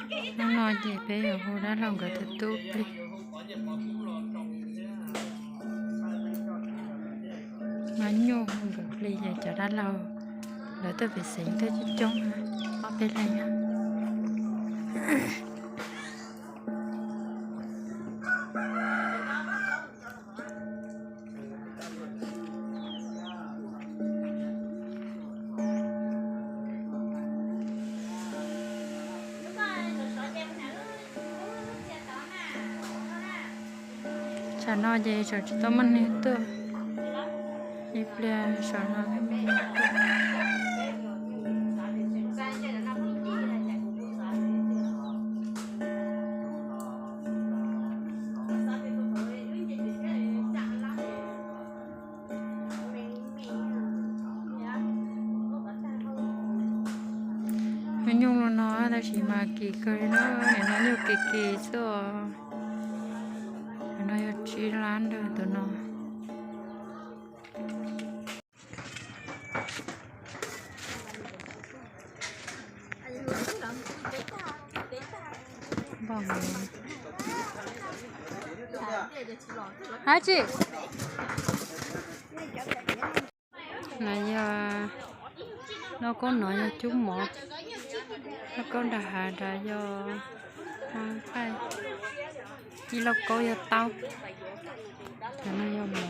Hnub no ces peb yuav hu dab laug nkawd tus tub plig. Mas nyuj hu nkawd plig ces cov dab laug lawv tuaj pem xeev tuaj coob coob, ob peb leeg. Tsam no ces tsam tsis tau muaj neeg tuaj, ib pliag tsam no thiaj muaj neeg tuaj. Nyuj nyuj no no tab sis mas kim kawg li na, nim no nyuj kim kim xwb os. Tus no yog tsib lab nrog tus no. Hab tsi? No yog lauj kaub, no yog cub mov, lauj kaub nram hav nrad yog nqaij, ib lauj kaub yog taub, cov no yog mov.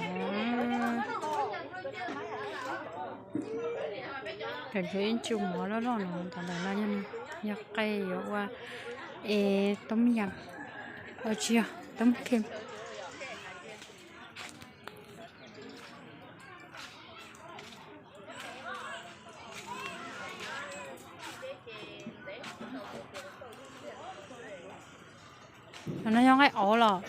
Cov ntsuag ib ntsuj mov loj loj no, cov ntawm no yog qe yuav ua es toob yam, tsis yog toob khem. No yog nqaij auv los?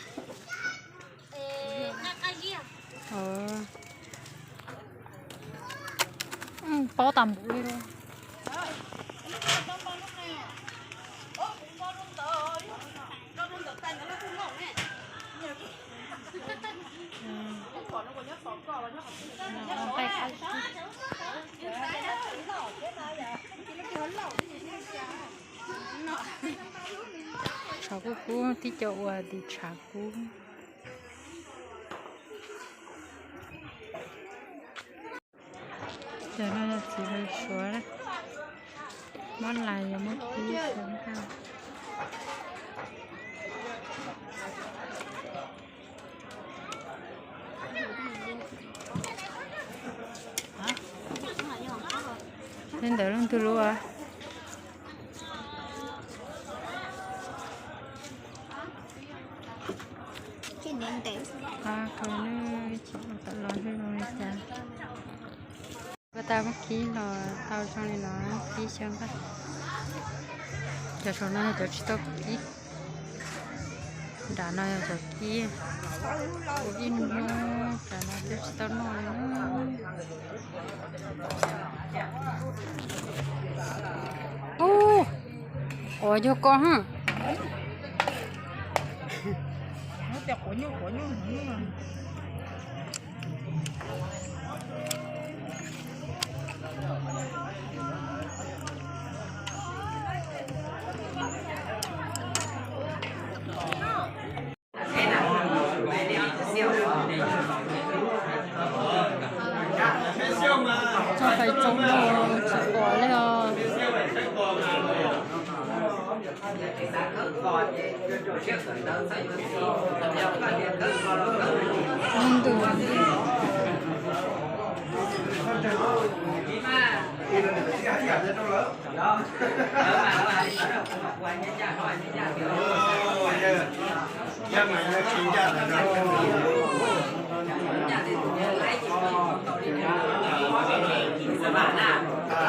Paub tas npaum li. Tshav kub kub, tib co ua tis tshav kub. Cov no yog txiv lws suav, mob lais yog muab kib xyaw nkauj. Li ntawd leej twg lub? Ab, koj ne, tsis ua tom los zoo li cas. Koj tau muab kib los tau zoo li no, kib xyaw nqaij. Cov saum no yog cov tsis tau kib. Nram no yog cov kib, ua ib hnub nram no twb tsis tau noj li. Ub, ua yog koj ha. Txog fais tsoo no tsis pom li os. Ntws.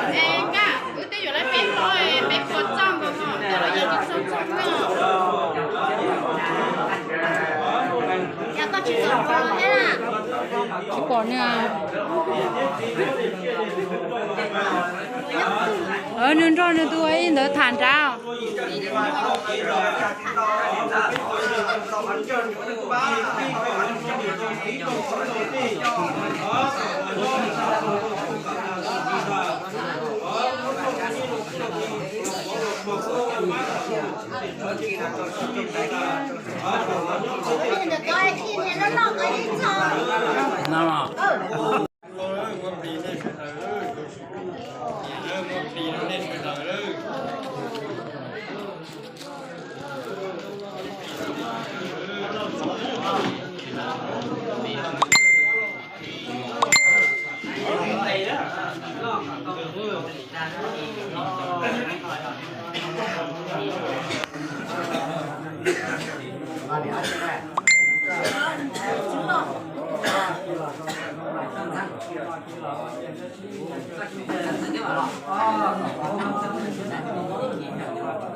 Es nkaj, wb twb yuav lawv peb hlob, peb puas txog nkaus no, tej los yog tsis txog txog no. Yog koj tsis txog txog thiab na. Tsis pom nws. Nws nrog nws tus ib ntawd tham nrad. No.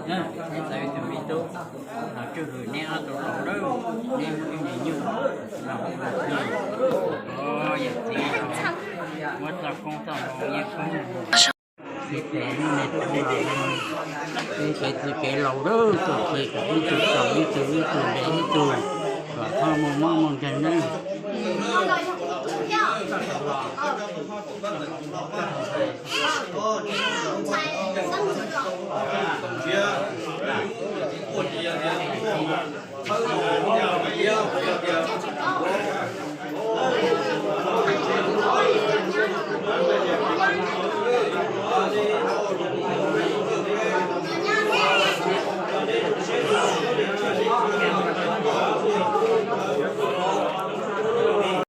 Neb txawm ib tug me tub, los tswj hwm neb ob tug laus lawm, neb muaj ib niag nyuj los hu ua Plig, yawm txiv muab txoj koob txoj hmoo yeeb koob. Ib pliag neb tub los ib kev txij kev laus lawm, tuaj khi kom ib tug txaus ib tug, ib tug ntev ib tug, kom txhob muaj mob muaj nkeeg nawb.